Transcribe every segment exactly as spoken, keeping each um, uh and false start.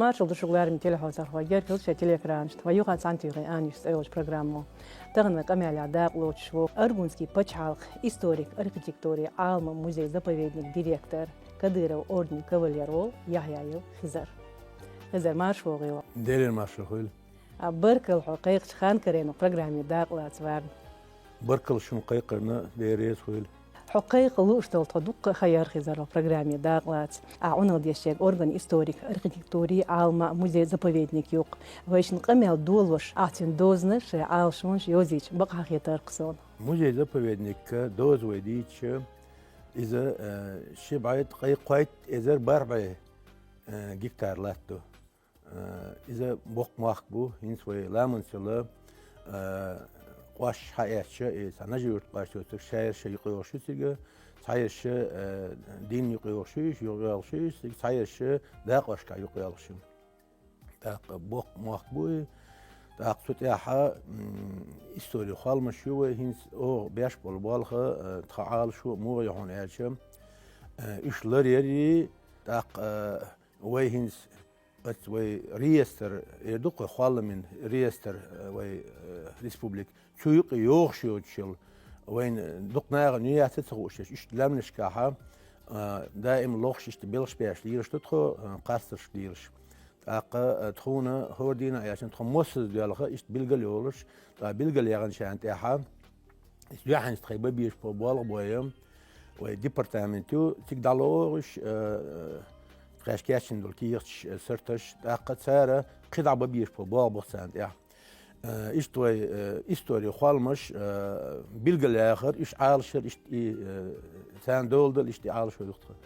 Маршал ду шуга, лераме телехьоцахой, герга хила шоай телеэкранашта вай юха цхьана тӀехьа «Аниш» цӀи йолча программо. Тахан вай къамелехь дакъа лоацаш ва Аргунски пачхьалкхан историко-архитектурен Ӏаламан музей-заповедникан директор, Кадыровн орденан кавалер вола Яхьъяев Хизар. Хизар, марша вогӀийла. Делера маршал хуьйла. А, баркал хьо кхайкхача ханкаренах программе дакъа лаца варна. Баркал шун кхайкхарна, Дела реза хуьйла. Хьо кхайкха лууш дола тхо дуккха а ха яр, Хизар, программе дакъа лаца. Ахь Ӏуналла деш ерг орган историко-архитектурен Ӏаламан музей-заповедник ю-кх. Вайшин къамел долош, ахь цуьнан дозанаш шайн Ӏалашонаш йовзийча бакъахьа хетар-кх суна. Музей-заповедникан доза вай дийцича, иза, э, ши бӀе ткъе кхойтта эзар бархӀ бӀе, э, гектар латта ду. Э, иза боккха мохк бу, хӀинца вай ламанцал, э, къош хьаэцча, и цхьа Нажи-Юрта къош йоцург, шаерш юкъайогӀуш ю цига, цхьаерш, э, дийнна юкъайогӀуш ю, юкъайогӀуш ю, цига цхьаерш дакъошка юкъайогӀуш ю. ТӀаккха боккха мохк бу и. ТӀаккха цу тӀехьа, м, истори кхолламаш ю вай, хӀинца оха беш болу болх, э, тхан Ӏалашо а муха ю хьуна аьлча, э, уьш ларъярий, тӀаккха, э, вай хӀинца Оцу вай реестр, эр ду-кх вай кхолламан реестр, э, вай, э, республика. Цу юкъе йогӀуш йоцуш йолу, вайна дукха нахана ю яц а ца хууш, иштта лаьмнашкахьа, э, даим лохуш иштта белхаш беш лелаш ду тхо, э, кхастарш лелаш. ТӀаккха, э, тхуна хӀора дийнахь а яьлча, тхо массаза доьлху иштта билгал йолуш, ткъа билгал яханчарна тӀехьа, иза дуьхьанца тхайн бан безаш болу болх бой, вай департамент ю, цига дӀалоьхуш, э, э, тхаьш кечйина долу кехаташ, э, сарташ, тӀаккха цара кхин дӀа бан безаш болу болх бу царна тӀехь. Э, иштта вай, э, истори кхолламаш, э, билгал яхар, уьш Ӏалашъяр, иштта и, э, царна дола дала, иштта и Ӏалашо ю-кх тхан.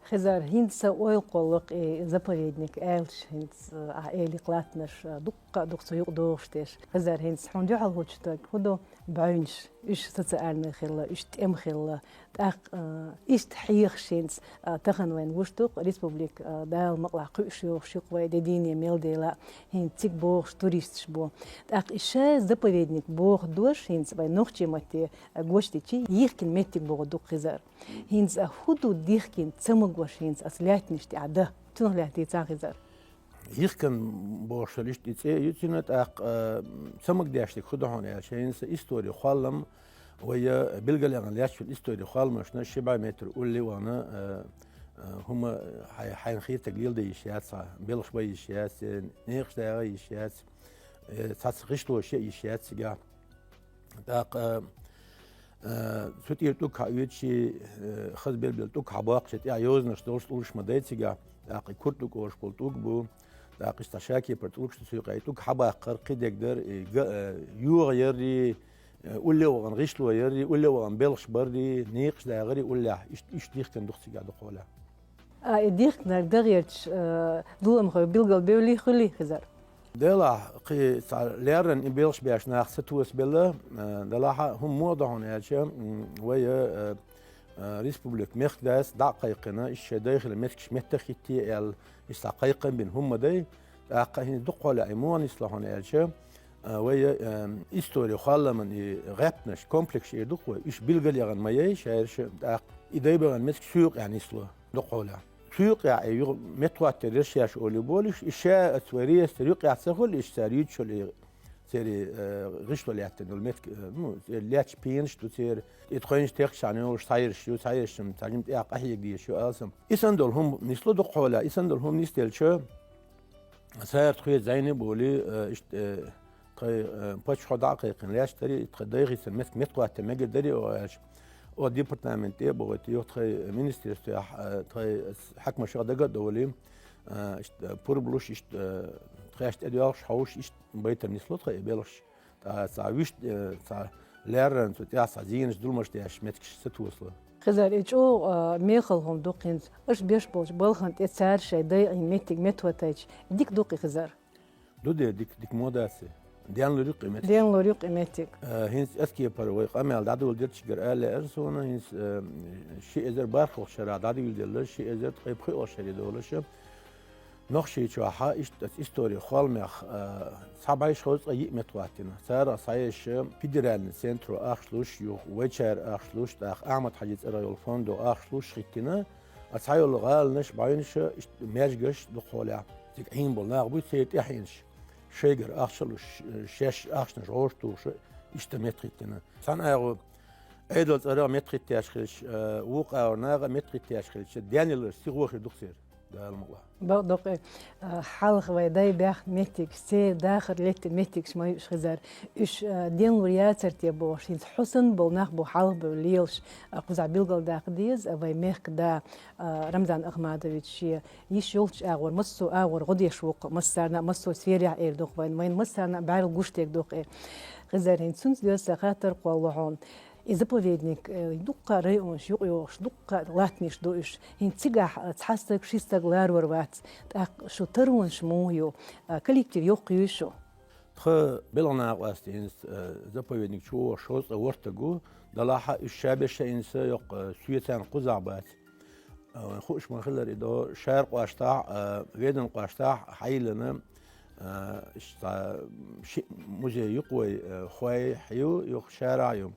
Хизар, хӀинца сан ойла кхоллу-кх и заповедник аьлча, хӀинца, а, элира-кх латтанаш, а, дуккха а ду-кх цу юкъа догӀуш дерш. Хизар, хӀинца хьуна дуьхьал хӀуттуш дерг хӀун ду? БӀуьнаш, уьш социальный хилла, уьш тӀеман хилла. ТӀаккха, а, иштта хьехаш хӀинца, а, тахана вайна гуш ду-кх, республика, а, Дала мукъалахь кхуьуш йогӀуш ю-кх вай, де дийне мел дела, хӀинца цига богӀуш туристаш бу. ТӀаккха и ша заповедник бохург дош хӀинца вай нохчийн матте, а, гочдичи йихкина меттиг бохург ду-кх, Хизар. ХӀинца а хӀун ду дихкина ца магош хӀинца оцу лаьттанаш тӀехь дан? Цунах лаьцна дийцахьа, Хизар. Йихкина бохуш йолу иштта и цӀе ю цуьнан, тӀаккха, а, ца магадеш дерг хӀун ду хьуна аьлча, хӀинца истори кхоллам, вай, а, билгал яхана лаьтташ йолу истори кхолламашна ши бӀе метр улле а вахана, а, а, хӀума хьай-, хьайна хетарг леладан йиш яц, цхьа белхаш бан йиш яц, э, некъаш дагӀа йиш яц, э, цхьацца гӀишлош ян йиш яц цигахь. ТӀаккха, э, цу тӀера тӀулг хьаоьцуш, э, хаза бер-бер тӀулг хьабоккхуш, тӀехь йозанаш долуш тӀулгаш ма дай цигахь. ТӀаккха и кура тӀулг олуш болу тӀулг бу. ТӀаккха иштта шакепара тӀулгаш ду цу юкъа. И тӀулг хьабаккхар кхидерг дара, и га-, э, йогӀа яррий, э, улле а вахана гӀишло яррий, улле а вахана белхаш баррий, некъаш дагӀарий уллехь. Иштта, иштта дихкина ду-кх цигахь дукхахьолехь. А, и дихкинарг дан гӀерташ, э, зуламхой билгал бевллий, хуьлий, Хизар? Делахь, кхин цхьа леррина и белхаш беш нах сатосабелла, э, делахь а, хӀума муха ду хьуна аьлча, м, вай, э, э, республика мехкдас дӀа а кхайкхина, иштта шайн дай хилла меттигаш меттахӀитте аьлла, иштта цхьа кхайкхам бина хӀума ма дай. ТӀаккха хӀинца дукхахьолехь и муха нисло хьуна аьлча, э, вай, э, истори кхолламан и гӀаьттанаш, комплекс эр ду-кх вай, уьш билгал яхана ма яй шаьрша, тӀаккха и дай бахана меттиг цу юкъехь нисло. Дукхахьолехь. Цу юкъехь и юха меттахӀоттар яра шаьш олий болуш, и ша оцу вай реестр юкъехь ца хуьлу, иштта цара юьйцуш йолу и церан, э, гӀишло лаьттина долу меттиг, э, ну, церан лаьтташ пенаш ду церан, и тхойнаш техкашкахь йолуш цхьаерш ю, цхьаершна цхьа жимма тӀехь къахьега дезаш ю алсам. И санна долу хӀума нисло дукхахьолехь, и санна долу хӀума нисделча, цара тхоьца зӀене а болий, э, иштта, э, тхайн, э, паччахьо дӀа а кхайкхина лаьтташ дарий, тхайн дай хӀинца мет-, меттахӀоттар мегар дарий оха аьлча, оха департамент тӀе а бохуьйтий, юха тхайн министерствехь, э, тхайн хьаькамашах дага а довлий, э, иштта, э, пурба луш, иштта, э, тхаьш тӀедоьлхуш, хьовсуш, иштта байтар нисло тхайн и белхаш. Ткъа цхьа вуьшта, э, цхьа леррина цу тӀехь цхьа зенаш, зуламаш деш меттигаш сатосало. Хизар, и чӀогӀа, э, мехала хӀума ду-кх хӀинца. Аша беш болчу балхана тӀе цара шайн дайийн меттиг меттахӀоттийча, дика ду-кх и, Хизар? Ду де, дика, дика ма дац и. Денлур ю-кх и меттиг. Денлур ю-кх и меттиг. Э, хӀинца эскепара вай къамел дӀадоладелчигара ала лаьара суна, хӀинца, э, ши эзар бархӀалгӀачу шарахь дӀадоладелла, ши эзар ткъе пхоьалгӀачу шаре долуш. Нохчийчохь иштта истори кхолламех, э, цхьа бӀе шовзткъе йиъ меттахӀоттийна. Царах цхьаерш федеральный центро ахча луш, юха вайчара ахча луш, тӀаккха Ахьмад-Хьаьжин цӀарах йолу фондо ахча луш хӀиттийна, а цхьайолу гӀаланаш, бӀаьвнаш, иштта маьжгаш дукхахьолехь. Цига Ӏийна болу нах буй, церан тӀаьхьенаш шайгара ахча а луш, шаьш ахчанаш гӀоштугӀуш, иштта меттахӀиттина. Цхьана агӀо Ӏедал цӀарах меттахӀиттеш хилча, э, вукху агӀор наха а меттахӀиттеш хилча, денал лараш сихо хир ду-кх церан, Дала мукъалахь. Бакъ ду-кх, э, хьалха вай дай баьхна меттигаш, церан дахар лаьттина меттигаш ма ю уьш, Хизар. Уьш, э, денлур яцара те бохуш, хӀинца хьо санна болу нах бу хьалха бевлла лелаш, э, кхузахь билгалдаккха деза, э, вай мехкан да, э, Рамзан Ахмадович шен йиш йолчу агӀор, массо а агӀор гӀо деш ву-кх, массарна а, массо а сферехь эр ду-кх вайна, вайна массарна а бӀаьрла гуш дерг ду-кх, э. Хизар, хӀинца цуьнца доьзна сан хаттар кхоллало хьуна. И заповедник, э, дуккха а районаш юкъайогӀуш, дуккха а латтанаш ду уьш. ХӀинца цигахь, э, цхьа стаг, ши стаг ларор вац. ТӀаккха шун таронаш муха ю, э, коллектив йоккха юй шун? Тхан белхан накъост хӀинца, э, заповедник чу вогӀуш шовзткъе ворхӀ стаг ву, делахь а уьш ша берш а хӀинца йоккха, э, соьца кхузахь бац. Э, вайна хууш ма-хиллара, и до Шаркхоштахь, э, Веданкхоштахь хьайиллина, э, иштта шиъ музей ю-кх вай, э, хой ю, юха шарахь ю.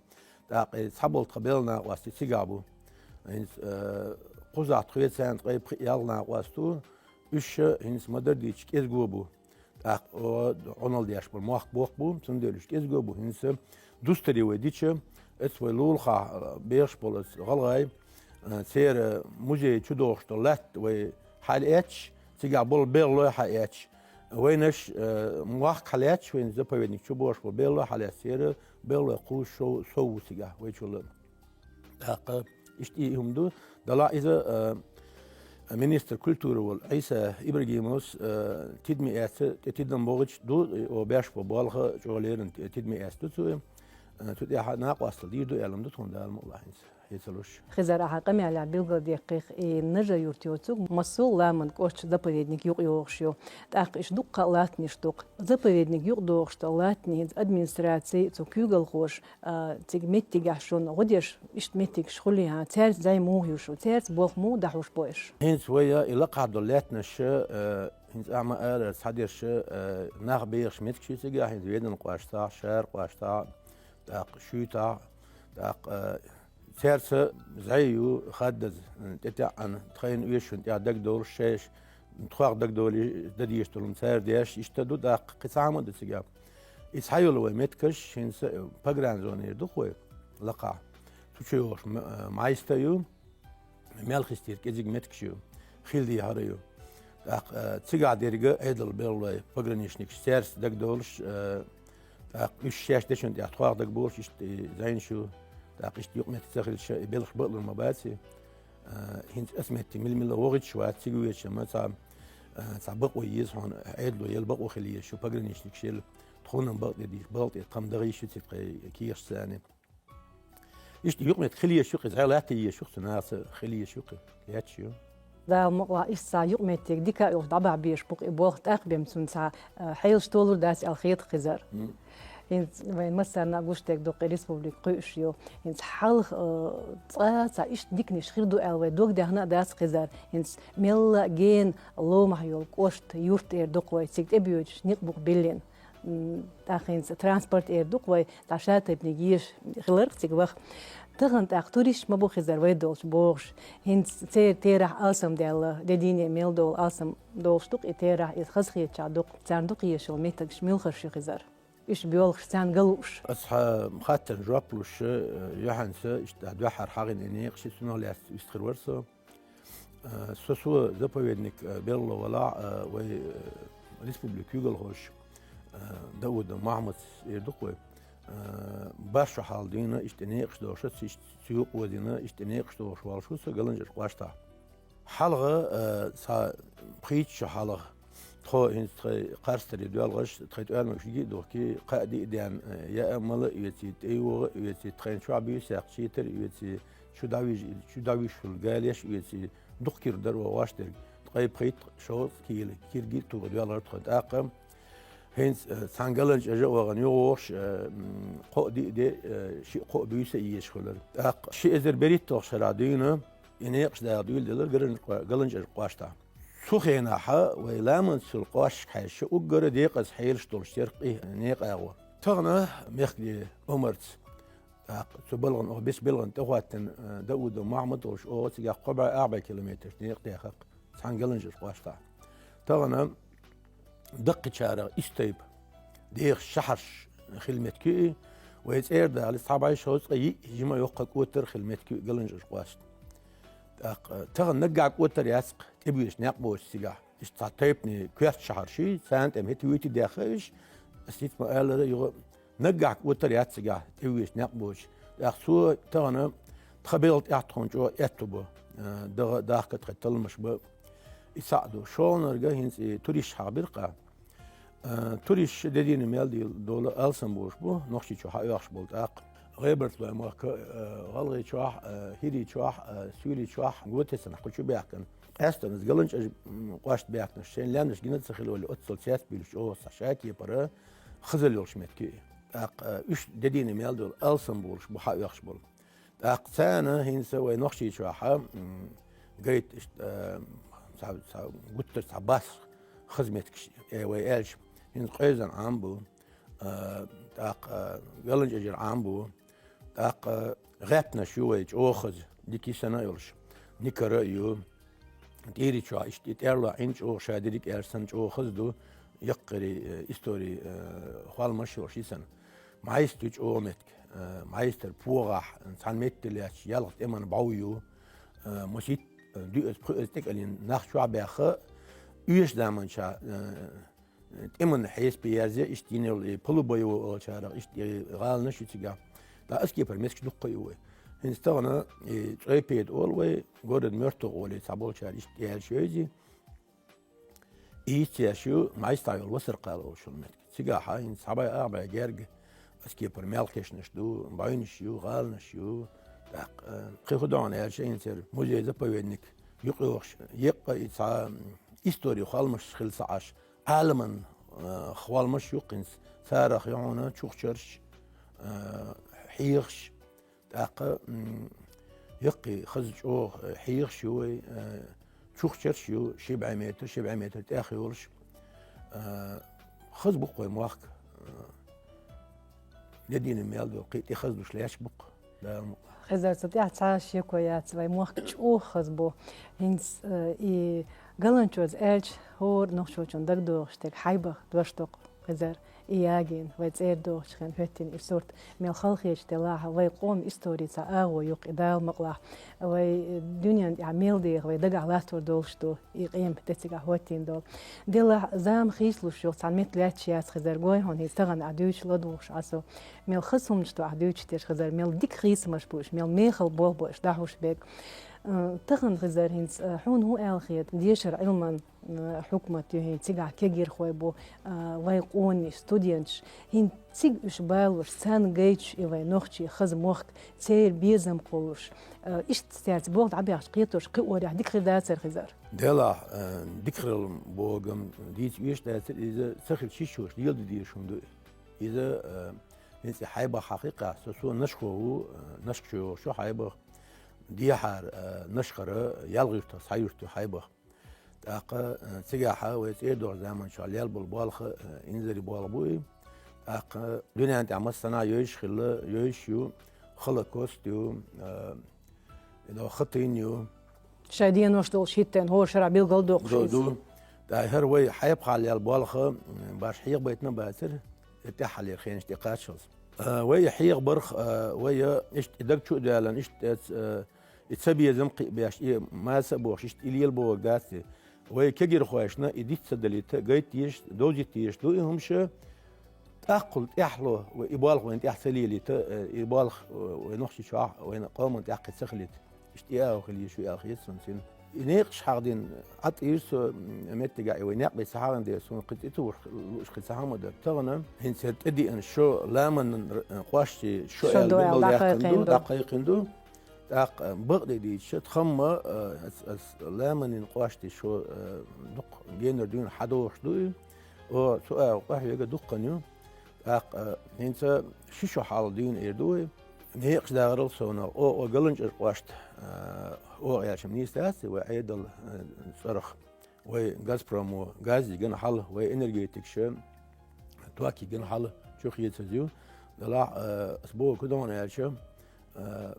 ТӀаккха и цхьаболу тхан белхан накъост цигахь бу. ХӀинца, э, кхузахь тхоьца ткъе пхиъ-ялх накъост ву, уьш ша хӀинца ма-дарра дийцича кӀезиго бу. ТӀаккха, о, Ӏуналла деш болу мохк боккха бу, цундела уьш кӀезиго бу. ХӀинца дустаре вай дича, эца вай лулахахь, э, бехаш болу эца гӀалгӀай, э, церан музей чу догӀуш долу латта вай хьалаэцча, цигахь болу белхалой хьалаэцча, вайнаш, э, мохк хьалаэцча, вайн заповедник чу богӀуш болу белхалой хьалаэцча, церан белхалой кхузза шов, сов ву цигахь вай чул. ТӀаккха иштта и хӀума ду, делахь иза, э, министр культуры волу Ӏийса Ибрагимовс, э, тидаме эцна тӀе тидам бохуьйтуш ду, и о беш бо болх чӀогӀа леррина тидаме эцна ду цо. Э, цу тӀехь накъосталла дийр ду аьлла ма ду тхуна, Дала мукъалахь, хӀинца хье ца луш. Хизар, ахьа къамелехь билгалдаккхий, и Нажа-Юрт йоцург массо а ламан кӀошташ заповедник юкъайогӀуш ю. ТӀаккха иштта дуккха а латтанаш ду-кх. Заповедник юкъадогӀуш долу латтанаш хӀинца администраци, цу куьйгалхоша, а, цига меттигехь шуна гӀо деш, иштта меттигаш хуьлий хьан, цаьрца зӀе муха ю шун, цаьрца болх муха дӀахьош бу аша? ХӀинца вай и лакхахь долу лаьттанаш, э, хӀинца ахьа ма-аллара, цхьадерш, э, нах бехаш меттигаш ю цигахь, хӀинца Веданкхоштахь, Шаркхоштахь, тӀаккха Шуьйтахь, тӀаккха, э, цаьрца зӀе ю хаддаза, э, тӀетаьӀӀана, тхайна оьшучунна тӀехь дагадовлуш, шайша тхох дагадовлий дан дезаш долу хӀума цара деш, иштта ду, тӀаккха кхин цхьа хӀума а ду цигахь. И цхьайолу вай меттигаш хӀинца, э, погранзона эр ду-кх вай лакхахь. Цу чу йогӀуш м-, э, Майста ю, Мелхистера кӀезиг меттигаш ю, хила дехьара ю. ТӀаккха, э, цигахь дерг Ӏедал белхалой, пограничникаш цаьрца дагадовлуш, э, тӀаккха уьш шаьш дечунна тӀехь тхох дагабовлуш, иштта и зӀенаш ю. ТӀаккха иштта юкъаметтиг ца хилча, и белхаш бакълур ма бац и. Э, хӀинца аса меттиг мила-мила вогӀуьйтуш вац, цига воьдуш ма цхьа, э, цхьа бакъо еза хьуна, Ӏедало яла бакъо хила еза шу, пограничникаш яла, тхуна-м бакъ де дийш, балха тӀе тхам даха йиш ю цига тхайн кехатца царна. Иштта юкъаметтиг хила езаш ю-кх, иза хьалатта езаш ю-кх, цу нахаца хила езаш ю-кх, лаьтташ ю. Дала мукъалахь, иштта цхьа юкъаметтиг дика а йолуш дӀабахьа безаш бу-кх и болх, тӀаккха бен цунна цхьа, а, хьелаш толур дац аьлла хета-кх, Хизар. М. ХӀинца вайн массарна а гуш дерг ду-кх, и республика кхуьуш ю. ХӀинца хьалха, а, цкъа а цхьа иштта диканаш хир ду аьлла вай дог даьхна а дац, Хизар. ХӀинца мелла а гена ломахь йолу кӀошт, юрт эр ду-кх вай, цига тӀебоьдуш некъ бу-кх биллина. М, тӀаккха хӀинца транспорт эр ду-кх вай, цхьа шатайпаниг езаш хиларх цига ваха. Тахана тӀаккха туристаш ма бу, Хизар, вай долчу богӀуш. ХӀинца церан терахь алсамдаьлла, де дийне мел долу алсам долуш ду-кх и терахь, иза хазахетачохь ду-кх. Царна дукха езаш йолу меттигаш муьлхарш ю, Хизар? Уьш боьлхуш, царна ган лууш. Аса хьан хаттарна жоп луш, э, юьхьанца иштта дуьххьара хьахийна и некъаш, цунах лаьцна вистхир вара со. Э, со, со заповедник, э, белхало валахь, э, вай, э, республика куьйгалхоша, э, Даудов Мохьмадс эр ду-кх вай, э, бархӀ шо хьалха дуьйна иштта некъаш дохуш, иштта цу юкъа озийна, иштта некъаш дохуш волуш ву со Галанчкъарчу кӀоштахь. Хьалха, э, цхьа пхийтта шо хьалха тхо хӀинца тхайн кхарстаре доьлхуш, тхайн тӀоьрмигаш диъ а духкий, кхаа диъ а даьнна, э, яа а, мала а оьций, тӀейогӀа а оьций, тхайна чохь буьйса яккха чийтар а оьций, чу дӀавижа, чу дӀавижа хуьлу галеш а оьций, дукха кира дара оха гӀош дерг. Ткъе пхийтта, шовзткъа кила киргий а тоха доьлхура тхо. ТӀаккха хӀинца, э, цхьана Галанчкъарчу а вахана юхавогӀуш, э, м, кхоъ диъ де, э, шиъ-кхоъ буьйса а езаш хуьлура. ТӀаккха ши эзар берхӀитталгӀачу шарахь дуьйна и некъаш даха дуьйладелира Галанчкъа-, Галанчкъарчу кӀоштахь. Цу хенахь вай ламанца йолу кӀошташка хьаьжча, уггар а декъаза хьелаш долуш яра-кх и некъа агӀо. Тахана мехкан де омарца, тӀаккха цу балхана, оха бес балхана тӀехӀоттина, э, Даудов Мохьмад а волуш, оха цигахь кхо бӀе, ах бӀе километраш некъа даьхира-кх цхьана Галанчкъарчу кӀоштахь. Тахана даккхийчарах исс тайпа дехаш шахьарш хила меттиг ю и, вай цӀера дале, цхьа бӀаь шовзткъе йиъ жима йоккха кӀотар хила меттиг ю и ГаланчӀожа кӀоштан. ТӀаккха, э, тахан наггахь кӀотар яц-кх тӀебоьжача наькъ болча цигахь. Иштта цхьа тайпанай коьрта шахьараш я, царна тӀема хӀета витий даьхка уж, ас хӀинца ма-аллара, юха наггахь кӀотар яц цигахь тӀебоьжача наькъ болча. ТӀаккха цо тахан тха белгӀа тӀехь тхона чӀоагӀа аьттув ба, э, дагӀа, дахка тхоай талламаш ба. И цхьаъ ду. ШоллагӀнарг хӀинца и туристаш хьахьабир-кх. Э, туристаш де дийна мел дий-, дола алсам болаш ба, Нохчийчу хьаоьхаш бола тӀаккха. ГӀебарта-Лой мохк, э, ГӀалгӀайчохь, э, ХӀирийчохь, э, Суьйлийчохь го тесна кху чу баьхкина. Къаьстта из ГаланчӀожа, м, кӀоштан баьхкинарш, шоай лаьмнаш гина ца хилла вале, оццул цецбуьйлуш чӀоагӀа цхьа шакепара хазал йолаш меттиг ю и. ТӀаккха, э, уьш де дийна мел дола алсам болаш ба хьаоьхаш бола. ТӀаккха царна хӀинца вай Нохчийчохь, м, гайта иштта, э, цхьа, цхьа гуттар а цхьа басса хаза меттигаш, э, вай аьлча, хӀинца Къоьзан Ӏам ба, э, тӀаккха, э, ГаланчӀожара Ӏам ба, тӀаккха, э, гӀаьттанаш ю вай чӀоагӀа хаза, дика йисана а йолаш, никара а ю. ТӀийрачохь иштта и тӀерло Ӏин чӀоагӀа ша дерриг аьлча санна чӀоагӀа хаза ду, яккхий, э, истори, э, хоаламаш йолаш йисана. МӀайст ю чӀоагӀа меттиг, э, МӀайстара погӀахь, цхьана метте лаьтташ, ялх тӀеман бӀов ю, э, масийтта, э, дуьазза-пхуьазза тӀекӀалйина нах чохь баьхха, оьшуча заманчохь, э, тӀеман хьесапе язъе, иштта йина йола и полубоевой олучарах, иштта и гӀаланаш ю цигахь. ТӀаккха Аскепара меттигаш дуккха а ю вай. ХӀинца тахан и ЦӀой-Педа олу вай, город мёртвых олий цхьаболчара иштта аьлча йовзий. И йицъеш ю МӀайстахь йолу Васаркхала олуш йолу меттиг. Цигахь хӀинца цхьа бӀе, ах бӀе герга Аскепара мел кешнаш ду, бӀаьвнаш ю, гӀаланаш ю. ТӀаккха, э, кхин хӀун ду аьлча, хӀинца церан музей-заповедник юкъайогӀуш, еккъа и цхьа, м, истори хоаламаш хилла ца Ӏаш, Ӏаламан, э, хоаламаш ю-кх хӀинца. Царах ю хьуна чухчарш, э, хьехаш, тӀаккха, м, яккхий хаза чӀогӀа, э, хьехаш ю вай, э, чухчарш ю, ши бӀе метр, ши бӀе метр тӀех йолуш. Э, хаза бу-кх вай мохк, э, де дийна мел долу, кхин тӀехаза луш лаьтташ бу-кх. Дала мукъ лахь. Хизар, цу тӀехь цхьа а шеко яц, вай мохк чӀогӀа хаза бу. ХӀинца, э, и ГаланчӀожа аьлча, хӀора нохчочун дагадогӀуш дерг Хьайбах дош ду-кх, Хизар, и ягийна, вай цӀера догӀучу хенахь хӀоьттина и сурт. Мел халахеташ делахь а, вай къоман историн цхьа агӀо ю-кх и, Дала мукъ лахь. Вай дуьненна тӀехь мел деха вай дагахь латтор долуш ду и къемат де цигахь хӀоттийна долу. Делахь, зама хийцалуш йолу цхьана метте лаьтташ яц, Хизар, гой хьуна, хӀинца тахана ахь дуьйцуш ладугӀуш Ӏа со. Мел хаза хӀуманаш ду ахь дуьйцуш дерш, Хизар, мел дика хийцамаш бу уьш, мел мехала болх бу уьш дӀахьош берг. Э, тахана, Хизар, хӀинца, э, хьуна хӀун аьлла хета, дешара Ӏилман, э, хьукмат ю хӀинца, цигахь кегийрхой бу, э, вай къонахий, студенташ. ХӀинца цига уьш балош, царна гайташ и вай нохчий хаза мохк, церан безам кхуллуш, э, иштта цаьрца болх дӀабаьхча кхетош кхиорехь дика хир дацара, Хизар? Делахь, э, дика хир болу гам дийца оьшуш дацара, иза ца хилча йиш йолуш леладан дезаш хӀума ду. Иза, э, хӀинца и Хьайбах хьахийкхахь, со, со Нашхо ву, э, Нашха чу йогӀуш ю Хьайбах. Дехьара, э, Нашхара ялх юьртах цхьа юрт ю Хьайбах. ТӀаккха, э, цигахь вай цӀера догӀучу заманчохь лелла болу болх, э, инзаре болх бу и. ТӀаккха дуьненна тӀехь массанхьа йовзуш хилла, йовзуш ю, Холокост ю, э, и до хатин ю. Шайн денош долуш хӀиттийна, хӀора шарахь билгалдоккхуш ду, иза. Ду. ТӀаккха хӀара вай Хьайбахахь лелла болх, м, баш хьехабайтина а бацара, и тӀаьххьарлера хенаш тӀекхаччалц. Э, вай хьехабарх, э, вай, э, иштта и даг чу а даьллина, иштта эц, э, и цабезам кхиъ беш, и маса а бохуш, иштта и лелабогӀург дац те. Вай кегийрхошна и диц ца далийта, гайта дезаш, довзийта дезаш ду и хӀумаш. ТӀаккха тӀаьхьало, вай и болх вайна тӀехь ца лелийта, э, и болх, э, вай Нохчийчохь, вайна къоман тӀехь кхин ца хилийта. Иштта и агӀо хила йиш ю аьлла хета суна цуьнан. И некъаш хьахдина, Ӏа тӀера со, м, меттигехь и вай некъ бен ца хьахдина дела, суна кхин цӀе ца вуш лууш кхин цхьа хӀума дара. Тахана хӀинца хӀара тӀедеана шо, ламанан р-, э, кӀоштий шо аьлла билгалдаьккхина ду, дӀакхайкхина ду. ТӀаккха бакъдерг дийцича, тхамма, э, ас, ас ламанийн кӀоштий шо, э, дукха генара дуьйна хьадогӀуш ду и. О, цу агӀор къахьега дуккха ю. ТӀаккха, э, хӀинца ши шо хьалха дуьйна эр ду вай. Некъаш дахарал совнах, о, о, ГаланчӀожа кӀошта, э, о, аьлча нийса дац, вай Ӏедал, э, цӀарах. Вай Газпромо газ йигна хьал, вай энергетикаша ток йигна хьал, чу хецаза ю. Делахь, э, ас боху кхидӀа аьлча, э,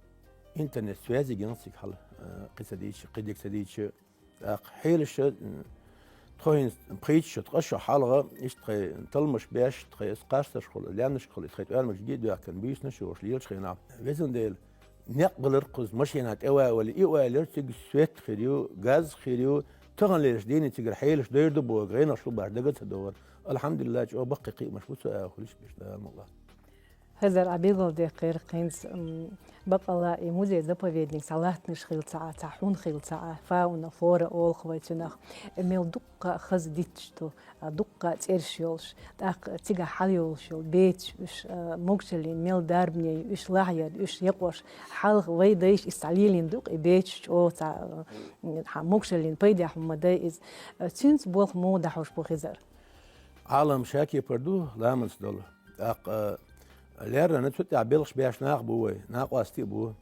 интернет-связь йигна цига хьал, э, кхин ца дийцича, кхин дика ца дийцича, тӀаккха хьелаша, м, Тхо хӀинца пхийтта шу, ткъа шу хьалха, иштта тхай талламаш беш, тхай ас кхарсташ хул, лаьмнаш хул, тхай тӀоьрмагаш ги а доьхкина, буьйсанаш а йолуш, лелаш хенахь. Везан Дела, некъ балар кхуза машина тӀе ваьа вале, и ойла яр, цига свет хир ю, газ хир ю, тахана лелаш дийна цигара хьелаш дойр ду боху гӀенах шу баш дага а ца догӀар. Алхьамдулиллах, чӀогӀа баккхий кхиамаш бу цу агӀор хуьлуш беш, Дала мукъ лахь. Хезар, Ӏа билгалдаьккхира хӀинца, м, бакъалла и музей-заповедник цхьа латтанаш хилла ца Ӏа, цхьа хьун хилла ца Ӏа, фауна, флора олу вай цунах. Мел дуккха хаза дитташ ду, а, дуккха цӀераш йолуш, тӀаккха цигахь хьала йолуш йолу бецаш, уьш, а, могушаллин мел дарбане ю, уьш лахьаяр, уьш якъош, хьалха вай дайша иза цхьа лелийна ду-кх и бецаш чӀогӀа цхьа, а, хьан могушаллин пайдехь хӀума ма дай иза. А, цуьнца болх муха дӀахьош бу, Хезар? Ӏалам шакепара ду ламанца долу. ТӀаккха, а, леррина цу тӀехь белхаш беш нах бу вай, накъостий а бу.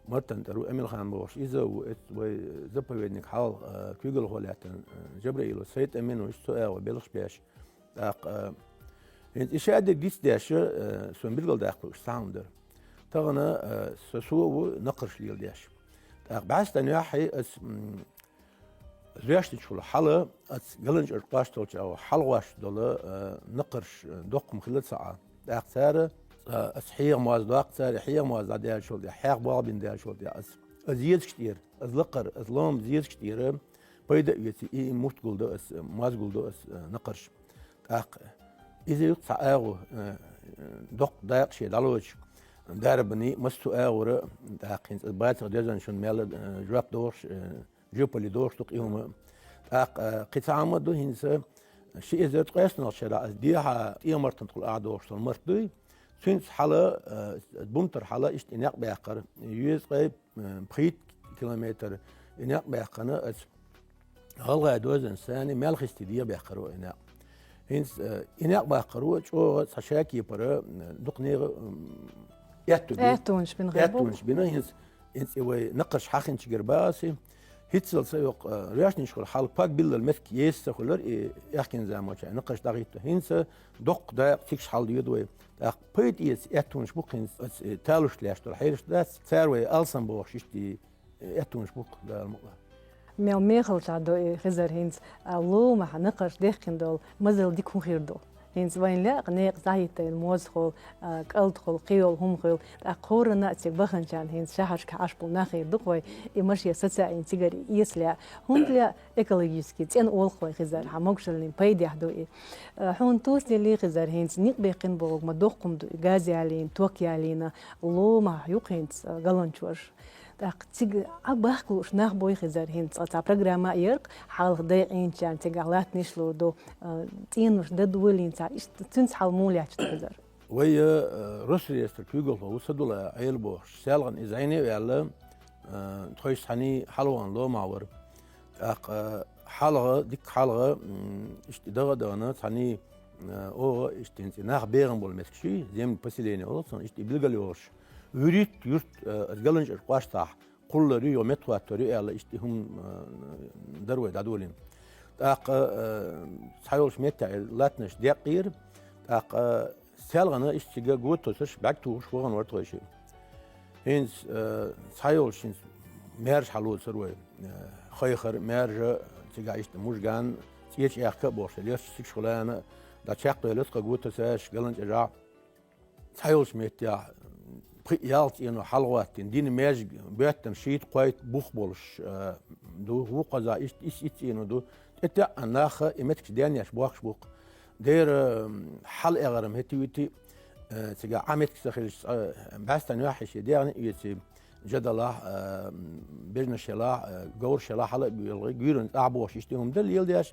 Мартан тӀера ву Эмилхан бохуш, иза а ву, эцу вай заповедник хьалха, а, куьйгалхо лаьттина, а, Жабраилов Сайтамин ву, иштта цу агӀор белхаш беш. ТӀаккха, а, хӀинца и шадерг дицдеш, а, суна билгалдаккха лууш цхьа хӀума дара. Тахана, а, со, со а ву накхарш леладеш. ТӀаккха бӀаьстан юьххье ас, м, Лоьшничхула хьала, ас Галанчкъаж кхоссалча хьалгӀош долу, а, накхарш, а, доккха хӀума хилла ца Ӏа. ТӀаккха цара, а, ас хьеха моз доккху цара, хьеха моз дӀадаьллачул тӀе, хьех болх бина даьллачул тӀе ас, ас зезаш тӀера, ас лакхара, ас лома зезаш тӀера пайда а оьций, и, и мутт гулдо ас, моз гулдо ас, а, накхарш. ТӀаккха иза ю цхьа агӀо, а, доккха дакъа шен дӀалоцуш, дарбане, массо а агӀора, тӀаккха хӀинца ас бацах доьзна шуна мел, а, жоп дохуш, а, жоьпалле дохуш ду-кх и хӀума. ТӀаккха, а, кхин цхьа хӀума а ду хӀинца, ши эзар ткъеснолгӀачу шарахь ас дехьа тӀемартан тхула ахь дохуш долу март дуй. Цуьнца хьала, а, бунтар хьала иштта и некъ баьккхира. Езткъе, а, пхийтта километр и некъ баьккхина ас ГӀалгӀай дозанца санна Мелхисте дегӀ баьккхира вай и некъ. ХӀинца, э, и некъ баьккхира чӀогӀа цхьа шакепара, э, дукха нехан, м, аьтту бина. Аьттонаш бина гӀайбу. Аьттонаш бина, хӀинца, хӀинца и вай накхарш хьахинчигара баси. ХӀинццалц а йоккха, э, Лоьшничхула хьала паг биллал меттиг еса ца хуьлура, и аьхкенан заманчохь накхарш дӀахӀитта. ХӀинца доккха дакъа цига хьала доьду вай. ТӀаккха пайда эца аьттонаш бу-кх хӀинца, оцу, э, талуш лаьш долу хьелаш дац, цара вай алсам бохуш иштта и аьттонаш бу-кх, Дала мукъ лахь. Мел мехалчохь ду и, Хизар, хӀинца, а, ломахь накхарш дехкина долу мазал дика хӀун хир ду. ХӀинца вайна лаьа-кх некъаца дӀахӀиттийна моза хуьлу, а, кӀалд хуьлу, кхин йолу хӀума хуьлу, тӀаккха кхоранна а цига баханчарна хӀинца шахьаршкахь Ӏаш болу нах хир ду-кх вай, и машен саца а йина цигара эца лаьа. ХӀунда лаьа экологически цӀена олу-кх вай, Хизар, хьан могушаллин пайдехь ду и. А, хьуна тосаделлий, Хизар, хӀинца некъ баьккхина бохург ма доккха хӀума ду и, газ ялийна, ток ялийна, ломахь ю-кх хӀинца, а, Галанчкъаж. ТӀаккха цига Ӏа бахка лууш нах буй, Хизар, хӀинца цкъа цхьа программа а яр-кх, хьалха дайа Ӏийначарна цигахь латтанаш лур ду, а, цӀенош дан долийна цхьа, иштта цуьнца хьал муха лаьтташ ду, Хизар? Вай, а, Росреестр куьйгалхо ву Садулла Ӏела бохуш, селхана иза Ӏийна а ваьлла, а, тхойшиъ цхьаьний хьалавахана ломахь вара. ТӀаккха хьалха, дикка хьалха, м, иштта дагӀа а дахана, цхьаьний, а, оха иштта хӀинца и нах бегӀан болу меттигаш ю, землепоселение олу цунах, иштта и билгал йохуш. ВуьрхӀитта юрт, а, аса Галанчкъаж кхоссахь, кхуллур ю, йо меттахӀоттор ю аьлла, иштта и хӀума, а, дара вай дӀадолийна. ТӀаккха, а, цхьайолчу меттехь латтанаш декъийра, тӀаккха селхана иштта цига го тосуш, бӀаьрг тухуш вахана вара тхойшиъ. ХӀинца, а, цхьайолчу хӀинца маьрша хьалоцура вай, а, Хайхара, Маьржа, цигахь иштта Мужган, ЦӀечу Аьхка а бохуш, лерчу цигахь хуьлу, дӀа чекхдевлла тхо го тосуш, Галанчкъажахь. Цхьайолчу меттехь пхи-ялх цӀено хьалагӀоттийна, дина маьждиг боьттина шийтта-кхойтта бух болуш, а, ду, вукхузахь иштта исс-итт цӀено ду. ТӀетаьӀӀа нах и меттигаш денъеш бохкуш бу-кх. Дера, м, хьала эгӀар-м хӀетте-витте, а, цигахь Ӏа меттиг ца хилча, цкъа бӀаьстан юьххье шен дегӀана а эций, жа далахь, а, бежанаш ялахь, а, говраш ялахь, хьала а боьлхий, гуьйранна тӀехь бохуш иштта и хӀума дан леладеш.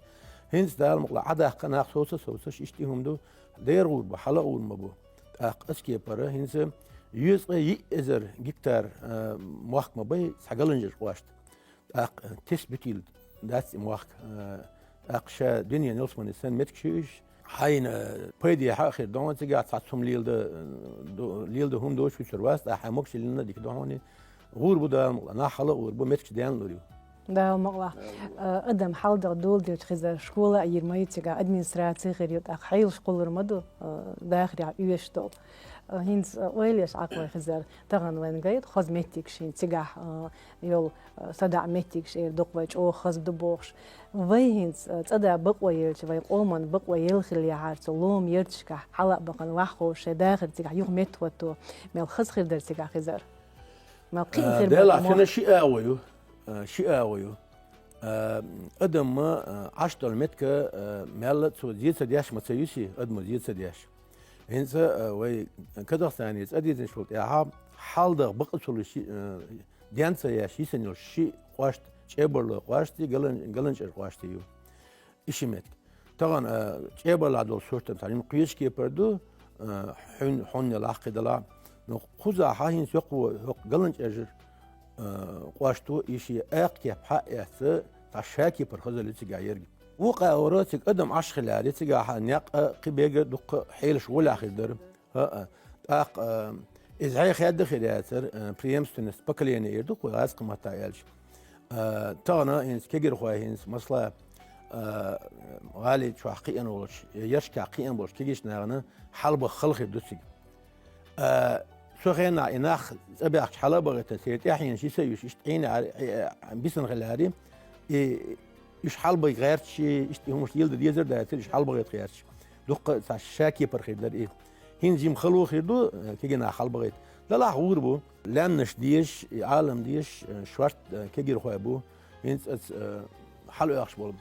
ХӀинца Дала мукъ лахь Ӏа дахка нах совца а совцуш иштта и хӀума ду. Дера гӀур бу, хьала а гӀур ма бу. ТӀаккха оцу кепара хӀинца езткъе йиъ эзар гектар, а, мохк ма бай цхьа Галанчкъаж кхоссарна. ТӀаккха тесна буьтийла дац и мохк, а, тӀаккха ша дуьненан ялсамане санна меттигаш ю уьш. Хьайна пайдехьа а хир ду хьуна цигахь, цхьацца хӀума леладан, ду-, леладан хӀума доцуш вуьсур вац, тӀаккха хьайн могушаллина дика ду хьуна. ГӀур бу Дала мукъ лахь, нах хьала а гӀур бу, меттигаш денна лур ю. Дала мукъ лахь. Дала мукъ лахь. Э, адам хьалдагӀа доладелча, Хизар, школа а йийр ма ю цигахь, администраци а хир ю, тӀаккха хьелаш кхуллур ма ду, э, дахарехь оьшуш долу. ХӀинца, а, ойла еш Ӏа вай, Хизар, тахана вайна гайта хоза меттигаш, хӀинца цигахь, а, йолу, а, садаӀа меттигаш эр ду-кх вай, чӀогӀа хаза ду бохуш. Вай хӀинца, а, цӀа дан бакъо елча, вай къоман бакъо елла хиллехьара, цу лома ярташкахь хьала а бахана ваххо шайн дахар цигахь юха меттахӀотто, мел хаза хир дара цигахь, Хизар. Мел кхин а, а, хир бара делахь, мо. Цуьнан ши агӀо ю, а, ши агӀо ю. А, адам, а, Ӏаш долу меттиг, а, мелла а цо зе ца деш ма ца юьсу, адамо зе ца деш. ХӀинца, а, вай Казахстане цӀа дийзинчул тӀаьхьа хьалдагӀа бакъ ца луш, а, ден ца еш йисина йолуш ши къост, ЧӀебарлойн къост, Галан-, Галанчкъер къост ю. И ши меттиг. Тахана, а, ЧӀебарлахь долу суртан цхьа жимма кхечу кепара ду, а, хьуьн-, хьунна лахкхи далахь. Ну, кхузахь хӀинца йоккхо, йоккха Галанчкъер, а, къост ю, и шен акха кеп хьа а эцна, цхьа ша кепара хазалла ю цигахь ерг. Вукху агӀора цига адам Ӏаш хиларе, цигахь некъ а, кхин берг а дуккха хьелаш гӀолехь хир дара. ХӀаъ. ТӀаккха, а, иза хьехаьдда хир яцара, а, преемственность поколения эр ду-кх вай гӀазкхийн маттахь аьлча. А, тахана хӀинца кегирхой хӀинца, масала, а, гӀали чохь кхиъна волчу, я яршкахь кхиъна болчу кегийчу нахана хьалабаха хала хир ду цига. А, цу хенахь и нах цӀа баьхкича хьала а бахийтина, церан тӀаьхьенаш йиса а юьсуш, иштта Ӏийна, а, бисина хиларе, и, уьш хьалабайта гӀерташ, иштта и хӀуманаш леладан дезар а дацара, уьш хьалабахийта гӀерташ. Дуккха а цхьа ша кепара хир дара и. ХӀинца жимма хало хир ду, э, кегий нах хьалабахийта. Делахь гӀур бу. Лаьмнаш дезаш, и Ӏалам дезаш, э, шорта, э, кегирхой бу. ХӀинца оцу, э, хьалаоьхуш болу.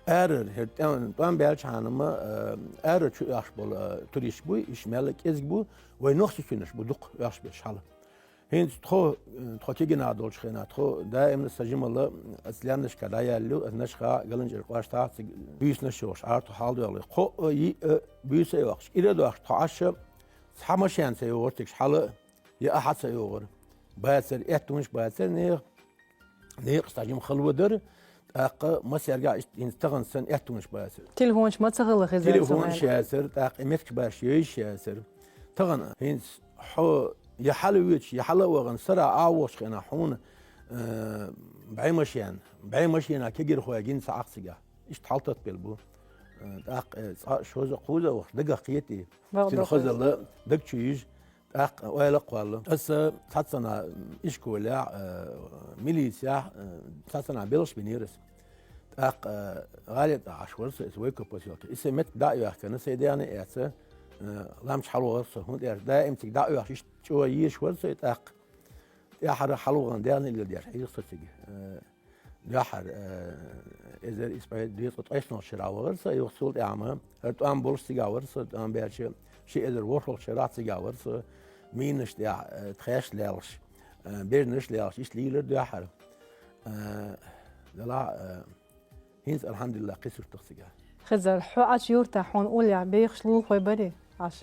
Арара, хӀара тӀом, тӀом баьллачхьана ма, э, арара чу оьхуш болу, э, туристаш буй, уьш мелла а кӀезиг бу, вай нохчий цуьнан бу дукха оьхуш берш хьала. ХӀинца тхо, э, тхо кегий нах долчу хенахь, тхо даимна сан жималла оцу лаьмнашкахь дӀаяьлла ю, оцу Нашхахь, Галанчкъер къоштахь цига буьйсанаш а йохуш, Ӏар тхо хьалдоьлхий, кхоъ а, йиъ а буьйса а йоккхуш, кӀира а дохкуш, тхо Ӏаш а цхьа машен ца йогӀура цига хьала а, я ахьа а ца йогӀура. Бацара, аьттонаш бацара нехан, некъаш цхьа жимма хало дара, тӀаккха массаьрга а иштта хӀинца тахана санна аьттонаш бацара. Телефонаш ма ца хилла, Хизар, цу хенахь. Телефонаш яцара, тӀаккха и меттигаш баш йовзаш яцара. Тахана хӀинца хьо я хьала воьдуш, я хьала а вахана, сарахь а вахчу хенахь хьуна, э, бӀе машен, бӀе машенахь кегирхой гина ца Ӏа-кх цигахь. Иштта хьалтатбелла бу. Э, тӀаккха, э, цкъа а, шозза а, кхузза а вахча дагах кхета и. Бакъ ду. Цуьнан хазалла даг чу йижа, тӀаккха ойла а кхолла. Аса цхьаццанхьа ишколехь, э, милицехь, э, цхьаццанхьа белхаш бинера аса. ТӀаккха, э, гӀали тӀехь Ӏаш вара со иза Войко посёлке. И сайн меттиг дӀа а йоьхкина, сайн дегӀна а эцна, э, лам чу хьалавахара со, хӀунда аьлча даим цига дӀа а оьхуш, иштта чӀогӀа езаш вара со, и тӀаккха тӀаьхьара хьалавахана дегӀна а леладеш хьийза со цига. Э, дуьххьара, э, эзар исс бӀе дезткъе ткъайоьсналгӀачу шарахь вахара со, юха цул тӀаьхьа ма, хӀара тӀом болуш цигахь вара со, тӀом баьлча, ши эзар ворхӀалгӀачу шарахь цигахь вара со, минаш тӀехь, э, тхаьш лелхаш, э, бежнаш лелхаш, иштта лийлира дуьххьара. Э, делахь, э, хӀинца, алхьамдулиллахӀ, кхин сурт ду-кх цигахь. Хизар, хьо Ӏачу юьртахь хьуна уллехь бехаш лулахой барий Ӏаш?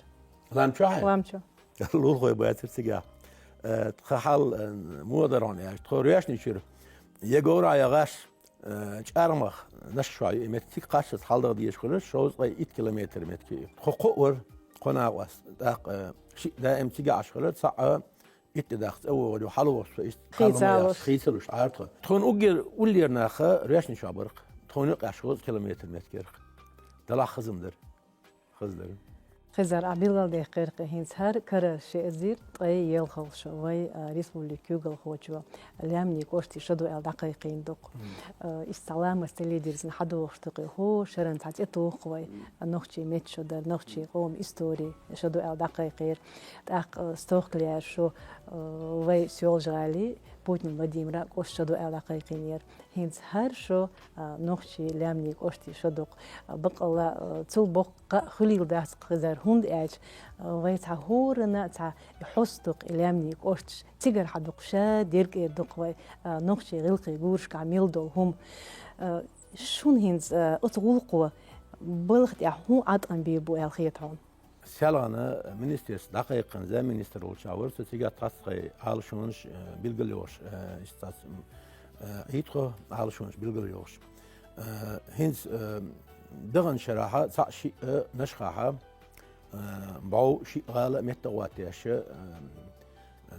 Лам чохь? Лам чу. Лулахой бацара цигахь. Э, тхан хьал, э, муха дара хьуна аьлча, тхо Роьшни чуьра я говрахь, я гӀаш, э, чӀармах Нашха чохь ю и меттиг, цига кхаччалц хьалдагӀа дезаш хуьлура, шовзткъе итт километр меттиг ю. Тхо кхоъ вара, тхо накъост. ТӀаккха, э, шиъ даим цига Ӏаш хилла, цхьаъ итт де даккха цӀа вогӀур ю, хьалавахча со иштта хи ца луш. Хи ца луш, Ӏар тхо. Тхуна уггар уллера нах Роьшни чохь бара-кх. Тхуна юкъахь шовзткъа километр меттиг яра-кх. Делахь хаза ма дара. Хаза дара. Хизар, ахь билгалдаьккхира-кх хӀинца хӀара карара ши эзар ткъе ялхалгӀа шо вай, а, республикан куьйгалхочо Лаьмнийн кӀоштан шо ду аьлла дӀакхайкхийна ду-кх. Мгм. Э, иштта цхьа ламаст тӀе ледирзина хьадогӀуш ду-кх и, хӀора шарахь цхьа цӀе туху-кх вай, а, нохчийн меттан шо дар, нохчийн къоман истори, шо ду аьлла дӀакхайкхийра. ТӀаккха, э, стохка лаьара шо, э, вай Соьлжа-ГӀалин Путин Владимиран кӀоштан шо ду аьлла дӀакхайкхийнера. ХӀинца хӀара шо, а, нохчийн Лаьмнийн кӀоштан шо ду-кх. А, баккъалла, а, цул боккха кхаъ хуьлийла дац-кх, Хизар, хӀунда аьлча, а, вай цхьа хӀоранна а цхьа и хьоста ду-кх и Лаьмнийн кӀошташ. Цигара хьа ду-кх, ша дерг эр ду-кх вай, а, нохчийн гӀиллакхийн гурашкахь мел долу хӀума. А, шуна хӀинца, а, оцу гӀуллакхо балха тӀехь хӀун Ӏаткъам бийр бу аьлла хета хьуна? Селхана министерство дӀакхайкхина замминистр волчохь вара со, цигахь тхаьш тхайн Ӏалашонаш, э, билгалйохуш, э, иштта цхьацца, м, э, Ӏийра тхо Ӏалашонаш билгалйохуш. Э, хӀинца, э, даханчу шарахь цхьаъ-шиъ, э, Нашхахь, э, бӀов шиъ гӀала а меттахӀоттаеш, э,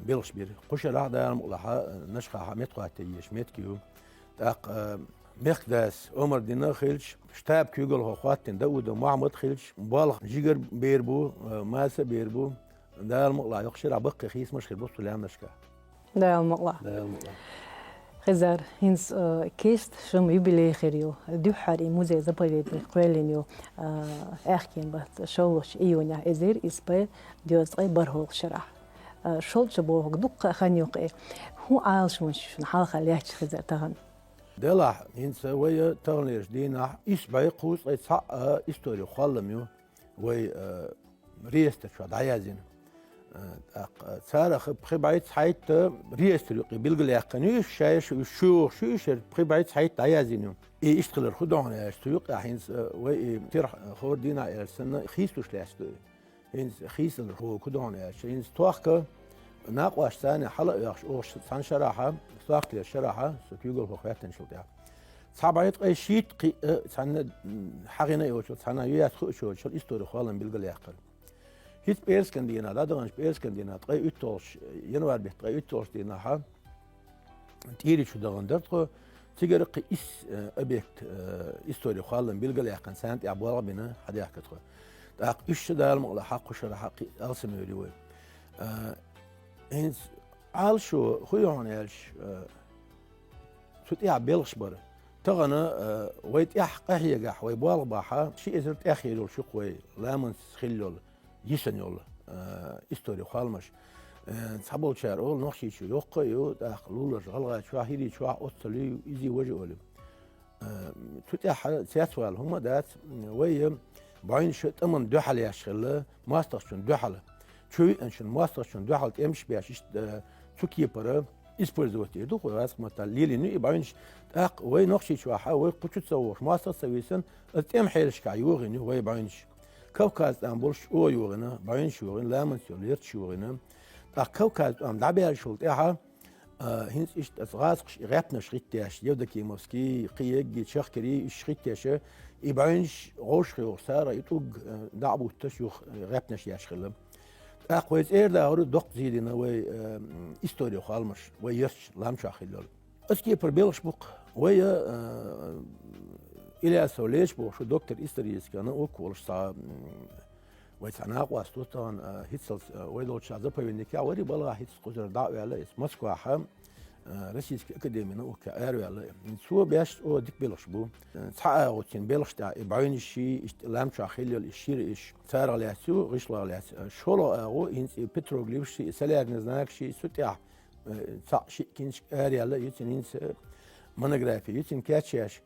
белхаш бира. Кху шарахь, Дала мукъ лахь, э, Нашхахь меттахӀотта езаш меттиг ю. ТӀаккха, э, мехкдас Омар-Дин а хилча, штаб куьйгалхо хӀоттийна Даудов Мохьмад а хилча, болх жигара бер бу, э, маса а бер бу, Дала мукъалахь, йоккха шарахь баккхий хийцамаш хир бу цу лаьмнашка. Дала мукъалахь. Дала мукъалахь. Хизар, хӀинца, э, кест шуна юбилей хир ю. Дуьххьара и музей-заповедник кхоьллина ю, э, аьхкенан бутт, шоллагӀчу июнехь, эзар исс бӀе дезткъе бархӀалгӀачу шарахь. Э, шолчу бохург дуккха а хан ю-кх и. ХӀун Ӏалашонаш ю шуна хьалха лаьтташ, Хизар, тахана? Делахь, хӀинца вай таханлерчу дийнахь исс бӀе кхузткъе цхьаъ а историн кхоллам ю вай, э, реестр чохь дӀаяздина. Э, тӀаккха царах пхи бӀе цхьайтта реестр юкъе билгалъяьккхина ю, уьш шайша, уьш чу йогӀуш ю, уьш пхи бӀе цхьайтта дӀаяздина ю. И иштта хилар хӀун ду хьуна аьлча, цу юкъехь хӀинца, э, вай и тера хӀора дийнахь аьлча санна хийцалуш лаьцна ду и. ХӀинца хийцалуш хӀун ду хьуна аьлча, хӀинца тохка накъосташца хьала а оьхуш, оха цхьана шарахь, сохталерчу шарахь, со куьйгалхо хӀоьттинчул тӀаьхьа, цхьа бӀе ткъе шийтта кхиъ а цхьанна, м, хьахийна йолчул, цхьанна юьхь хуучул историн кхоллам билгалъяьккхира. ХӀинца пӀераскан дийнахь, дӀадаханчу пӀераскан дийнахь, ткъе уьтталгӀачу, январь беттан ткъе уьтталгӀачу дийнахь, ТӀийри чу дахана дара тхо, цигара кхин исс, э, объект, э, историн кхоллам билгалъяьккхина, царна тӀехь болх бина, хьадаьхкира тхо. ТӀаккха уьш ша, Дала мукъалахь, хьакху шарахь кхин алсамъюьйр ю вай. Э, хӀинца Ӏалашо хӀун ю хьуна аьлча, э, цу тӀехь белхаш бара. Тахана, э, вай тӀехь къахьегахь, вай болх бахь, ши эзар тӀаьхьа йолуш ю-кх вай ламанца хилла йолу, йисина йолу, э, историн кхолламаш. Э, цхьаболчара олу, Нохчийчоь йоккха а ю, тӀаккха луларчу ГӀалгӀайчохь, ХӀирийчохь оццул ю, иза важа олу. Э, цу тӀехь цецвала хӀума а дац, вай бӀаьвнаш тӀамна дуьхьал еш хилла, мостагӀчунна дуьхьал. Чу веанчунна, мостагӀчунна дуьхьал тӀемаш беш, иштта, э, цу кепара использовать дийр ду вай гӀазкхийн маттахь, лелийна ю и бӀаьвнаш. ТӀаккха вай Нохчийчохь, вай кху чу ца вогӀуш, мостагӀ ца висина, оцу тӀеман хьелашкахь йогӀийна ю вай бӀаьвнаш. Кавказ тӀам болуш чӀогӀа йогӀийна, бӀаьвнаш йогӀийна, ламанца йолу ярташ йогӀийна. ТӀаккха Кавказ тӀам дӀабаьллачул тӀаьхьа, а, хӀинца иштта оцу гӀазкхаша и гӀаьпнаш хӀиттеш, Евдокимовский, кхин егги, Чахкирий, уьш хӀиттеша, и бӀаьвнаш гӀовшах йогӀуш, цара и тӀулг, а, дӀа а бутташ, юха, а, гӀаьпнаш еш хилла. ТӀаккха вай цӀера дахура доккха зийдина вай, а, историн кхолламаш, вай ярташ лам чохь хилла йолу. Оцу кепара белхаш бу-кх. Вай, а, Ильясов Леча бохуш ву, доктор исторических наук волуш цхьа, м, вай цхьа накъост ву тахана, а, хӀинццалц, а, вай долчу заповедникехь вара и, балхахь хӀинца кхузара дӀа а ваьлла, иза Москвахь, а, Российский академия наукехь араваьлла. Цо беш чӀогӀа дика белхаш бу. Цхьа агӀо цуьнан белхаш тӀехь, и бӀаьвнаш ший, иштта лам чохь хилла йолу и шира иш, царах лаьцна ю, гӀишлах лаьцна. ШолгӀа агӀо хӀинца и петроглифаш ший, и солярный знакаш ший, цу тӀехь, э, цхьаъ-шиъ киншка араяьлла ю цуьнан, хӀинца монографи ю цуьнан кечъеш,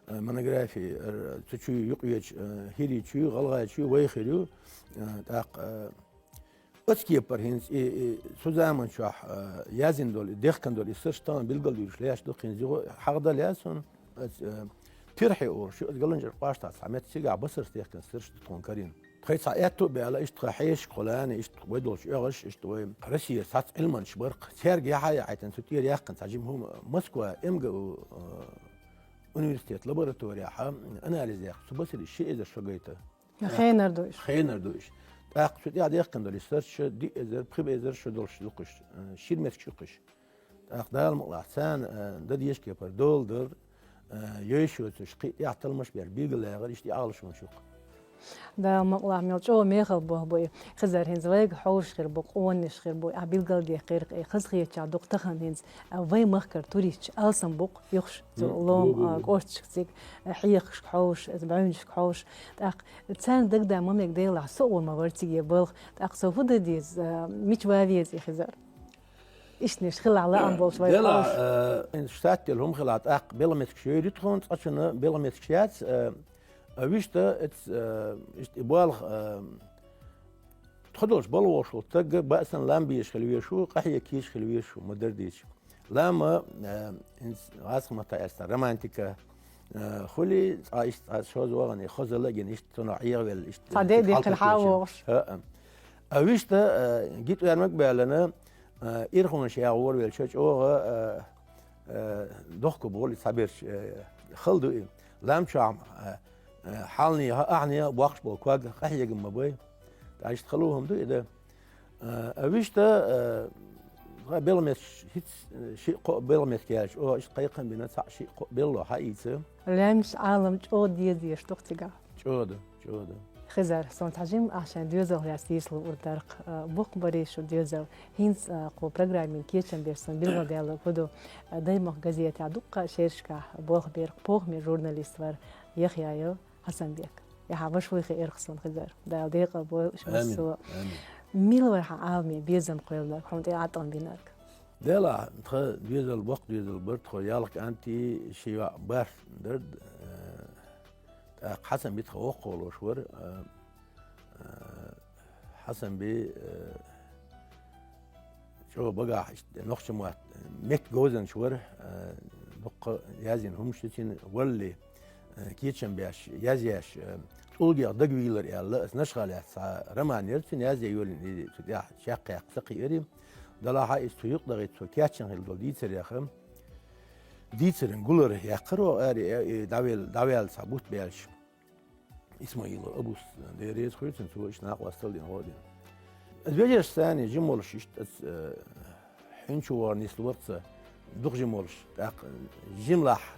э, монографи, э, цу чуьра юкъавечу, э, ХӀирийчуьра, ГӀалгӀайчуьра вай хир ю, э, тӀаккха, э, оцу кепара хӀинца и, и цу заман чохь, э, яздина долу, и дехкина долу и сурташ тахана билгалдуьйлуш лаьтташ ду, хӀинца юха хьахдан лаьа суна, оцу, э, Пирхье олуш ю, оцу Галанчкъар кӀоштахь цхьа меттиг, цигахь басарца дехкина сурташ ду тхуна карийна. Тхайн цхьа аьтту а баьлла, иштта тхан хьешашка хуьлу, иштта вай долчу оьгӀаз, иштта вай Россера цхьацца Ӏилманчаш бара-кх. Цаьрга яхьа а яхьийтина, цу тӀера яьккхина цхьа жима хӀума, Москва, МГУ, э, университет лабораторияхь анализ яьккхина, цу басарийн ши эзар шо гайта. Хенара ду уьш. Хенара ду уьш. ТӀаккха цу тӀехь дехкина долу и сурташ диъ эзар, пхи эзар шо долуш ду-кх уьш, э, шира меттигаш ю-кх уьш. ТӀаккха Дала мукъалахь, царна, э, дан дезачу кепара дола дар, э, йойуш йоцурш кхин а тӀехь талламаш беш, билгалъяхар иштта и Ӏалашонаш ю-кх. Дала мукъалахь, мел чӀогӀа мехала болх бу и. Хизар, хӀинца вайга хьовсуш хир бу, къонанаш хир бу, ахь билгалдаьккхира-кх и, хазахетачохь ду-кх тахана хӀинца, а, вайн махкара туристаш алсам бу-кх, юххуш цу Лома, а, кӀошташка цига, а, хьехашка хьовсуш, иза бӀаьвнашка хьовсуш. ТӀаккха царна дагадаа ма мега, делахь, со а гӀур ма вара цига болх. ТӀаккха со хӀун дан деза, а, мича ван веза и, Хизар? Иштанаш хилахь лаам болуш вай Дела, хьовсуш. Э, ин штат тӀера хӀума хилахь, тӀаккха белхан меттигаш йойр ю тхуна, цкъачунна белхан меттигаш яц, э, а вуьшта эц, э, иштта и болх, э, тхо долчу балхахь волуш волу стаг баъсан лам безаш хила везаш ву, къахьега кийча хила везаш ву, ма-дарра дийцича. Лам, э, хӀинца гӀазкхийн маттахь аьлча, романтика, э, хуьлий, цкъа иштта цкъа шозза вахана, и хазалла а гина, иштта цунах Ӏехавелла, иштта Цхьа де дехкина хьан вогӀуш. ХӀаъ. А вуьшта, э, гитӀ-вермаг а баьллана, э, ирхонаш яха гӀорвелча чӀогӀа, э, э, дохко болу и цхьаберш, э, хала ду и. Лам чохь, э, э, хьалханехьа, ахьанехьа боккхуш болу ког къахьега ма бай. ТӀаккха иштта хала хӀума ду и дан. Э, а вуьшта, э, белхан меттигаш хӀинца, э, шиъ-кхоъ белхан меттиг яьлча, оха иштта кхайкхам бина, цхьаъ-шиъ-кхоъ белло хьаийца. Лаьмнаш Ӏалам чӀогӀа деза дезаш ду-кх цигахь. ЧӀогӀа ду, чӀогӀа ду. Хизар, сон цхьа жим ахьа шайн доьзал яц дийсал ур дарх, а, боккха барий шу доьзал. ХӀинца, а, кху программин кечам беш сон билгалдаьлларг хӀу ду, а, «Даймохк» газетехь дуккха а шерашкахь болх берг похӀме журналист вар Яхъяев Хьасанбек. Яхьа, ваш вуй хи эрх сон, Хизар. Дала декъал бойла уьш массо. Амин. Мила вар хьан Ӏаламе безам кхоьлларг, хьуна тӀе Ӏатам бинарг? Делахь, тха доьзал, боккха доьзал бар, тхо ялх кӀанти ши йоӀ барх дар, э, тӀаккха Хьасан битха воккхалуш вар, э, э, Хьасан би, э, чӀо багахь иштта нохча мотт, метта говзанча вар, э, дуккха язйина хӀумаш ю цуьнан, валли, э, кечам беш, язъеш, э, «ЦӀулгех дагавийлар» аьлла, аса Нашхалехь цхьа роман яр цуьнан язъян йолийна, и цу тӀехь чекхъяккха ца кхиира. Делахь а иза цу юкъа дахийта цо кечйина хилла долу дийцарех, дийцаран гулар яьккхира оха ари, э, э, дӀавел-, дӀаваьлла цхьа бутт баьлча. Исмаилов Абус, Дела реза хуьлда цунна, цо иштта накъосталла дина гӀо а дина. Аса вежаршца санна жима волуш иштта аса, э, хьуьнчу вогӀур нислур вара аса, дукха жима волуш. ТӀаккха жималахь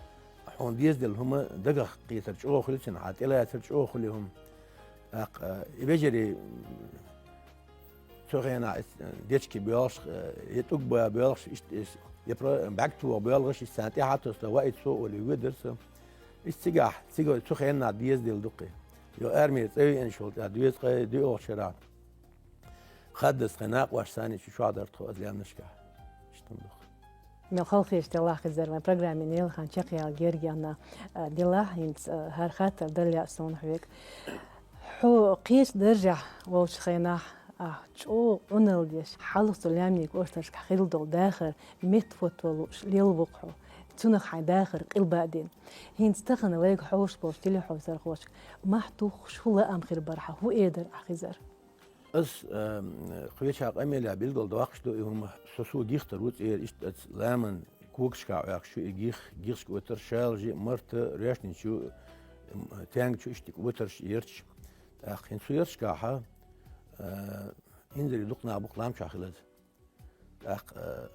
хьуна дезаделла хӀума дагах кхетар чӀогӀа хуьлу цуьнан, хьан тӀелацар чӀогӀа хуьлу хӀума. ТӀаккха, э, и вежарий, цу хенахь иза дечки боьлхуш, э, я тӀулг бан боьлхуш, иштта иза, я про-, бӀаьрг тоха боьлхуш, иза царна тӀаьхьа а тосуш, ваийтина со олий, ведар со. Иза цигахь, цига цу хенахь дезаделла ду-кх. Йо, армера цӀа веанчул тӀаьхьа доьзткъе доьалгӀачу шарахь хаддаза тхайн накъосташца санна чу чохь дара тхо аса лаьмнашкахь. Иштта ма ду-кх. Мел халахеташ делахь, Хизар, вайн программин лелхана чекхъяла герга яьлла, а, делахь, хӀинца, а, хӀара хаттар дала лаьа суна хьоьга. Хьо кхечу даржехь волчу хенахь, ахь чӀогӀа Ӏуналла деш, хьалха цу лаьмнийн кӀошташкахь хилла долу дахар метта хӀотто лууш лелла ву-кх хьо. Цунах хьайн дахар къилба а дина. ХӀинца тахана вайга хьовсуш болчу телехьовсархошка мохь туххуш хӀун лаам хир бара хьан, хӀун эр дара ахь, Хизар? Ас, эм, кхечу къамелехь билгалдоккхуш ду и хӀума, со, со гихтар ву цӀера, иштта аса ламан когашкахь Ӏохкуш ю и гих, гихашка оьтар шалжи, марта, роьшничу, эм, тенга чу иштта оьтарш ярташ. ТӀаккха хӀинца цу ярташкахь, э, инзаре дукха нах бу-кх лам чохь хилаза. ТӀаккха, э,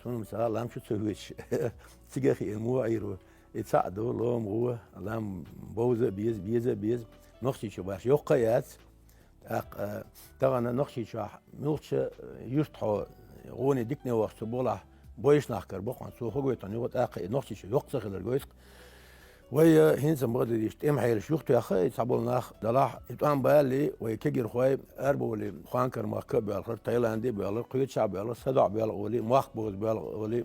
суна ца лам чу ца хӀоьттуш, цига хиъна муха Ӏийр ву. И цхьаъ ду, лома гӀо, лам бовза а беза, беза а беза. Нохчийчу баш йоккха а яц. ТӀаккха, э, тахана Нохчийчохь муьлххачу, э, юьртахь гӀоне дикане вахча цу болахь бойуш нах карабо хьуна. Цо хӀун гойту хьуна юха, тӀаккха и Нохчийчу йоккха ца хилар гойту-кх. Вай, э, хӀинца ма-дийцча, тӀеман хьелаш юхатоьхна, и цхьаболу нах делахь, и тӀом балале, вай кегийрхой арабовлий, Хуанкара махка а боьлхура, Таиланде а боьлхура, кхечахьа а боьлхура, садоӀу боьлху олий, мохк бовза боьлху олий.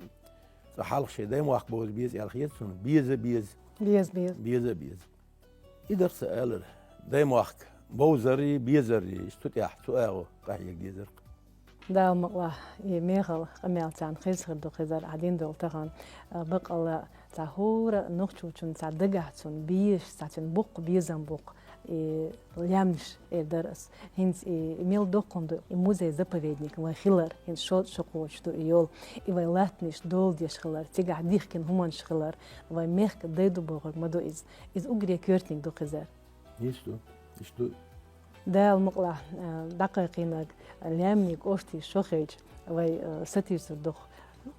Цкъа хьалха шен даймохк бовза беза аьлла хета суна, беза а беза. Беза а беза. Беза а беза. И дара сан алар. Даймохк бовзаррий, безаррий, иштта цу тӀехь, цу агӀо къахьега дезар-кх. Дала мукъалахь, и мехала къамел царна хезна хир ду, Хизар, ахь дина долу тахана, а, баккъалла цхьа хӀора нохчочун цхьа дагахь цунна безаш, цхьа цуьнан боккха безам бу-кх, и лаьмнаш эр дара ас. ХӀинца и мел доккха хӀума ду и музей-заповедник вайн хилар, хӀинца шо-, шо кхочуш ду и йолу, и вайн латтанаш дола деш хилар, цигахь дихкина хӀуманаш хилар, вайн мехкан дай ду бохург ма ду иза. Иза уггаре коьртаниг ду, Хизар. Иштта ду, иштта ду. Дала мукъалахь, а, дӀакхайкхийнарг лаьмнийн кӀоштий шо хилча, вай, а, сатийсур ду-кх,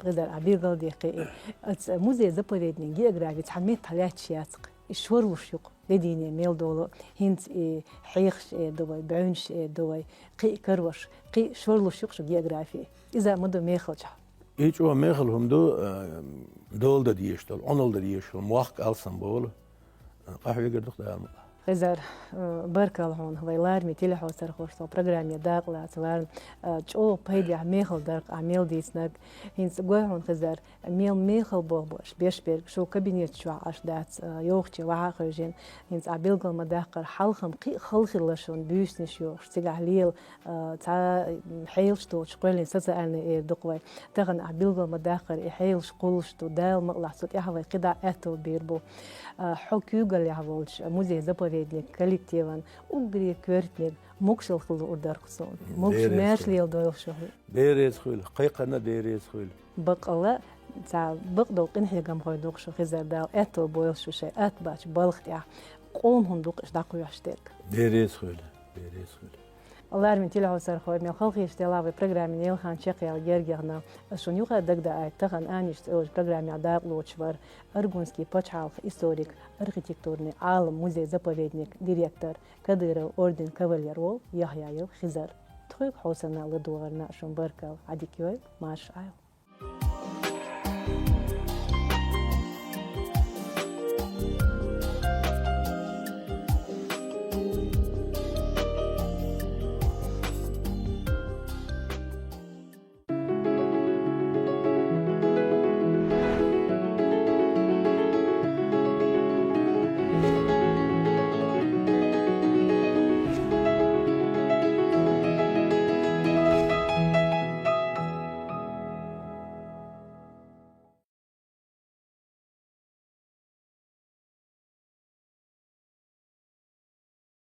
Хизар, ахь билгалдаьккхи и. Аса музей-заповедник, географи цхьа меттахь лаьтташ яц-кх. И шорлуш ю-кх, де дийне мел долу, хӀинца и хьехаш эр ду вай, бӀаьвнаш эр ду вай, кхин а карош, кхин а шорлуш ю-кх шу географи. Иза а ма ду мехалчохь. И чӀогӀа мехала хӀума ду, а, дола дан дезаш долу, Ӏуналла дан дезаш долу мохк алсам болу, а, къахьоьгур ду-кх Дала мукъалахь. Хизар, а, баркалла хьуна, вай лараме телехьовсархошца программе дакъалаца варна, а, чӀогӀа пайдехь мехала дара-кх ахь мел дийцинарг. ХӀинца гой хьуна, Хизар, мел мехала болх беш берг, шу кабинет чохь Ӏаш дац, а, йовхачу вахьа а хевшина, хӀинца ахь билгал ма-даккхара, хьалха-м кхин а хала хилла шуна буьйсанаш йохуш, цигахь лела, а, цхьа хьелаш доцуш кхоьллина социальный эр ду-кх вай. Тахана ахь билгал ма-даккхара и хьелаш кхуллуш ду, Дала мукъалахь цу тӀехь вай кхидӀа аьтту бийр бу. А, хьо куьйгаллехь волчу музей-заповедник коллективан уггаре коьртаниг могушалла хила луур дара-кх суна. Могуш-маьрша леладойла шу. Дела реза хуьлда, кхайкхарна а Дела реза хуьлда. Баккъалла, цхьа бакъдолу къинхьегамхой ду-кх шу, Хизар, Дала аьтту бойла шу шайн атта баьчу балха тӀехь. Къоман хӀума ду-кх шу дӀакхоьхьуш дерг. Дела реза хуьлда, Дела реза хуьлда. Лармин телехьовсархой, мел халхиш делавы программин елхан чекъял гергерна. Шун юха дагда ай тахан аниш цӀош программя дакълучвар Аргунский пачхалх историк, архитектурный алам музей-заповедник директор, Кадыров орден кавалер вол Яхъяев Хизар. Тхук хьосана ладугъарна шун баркал адикёй марш айл.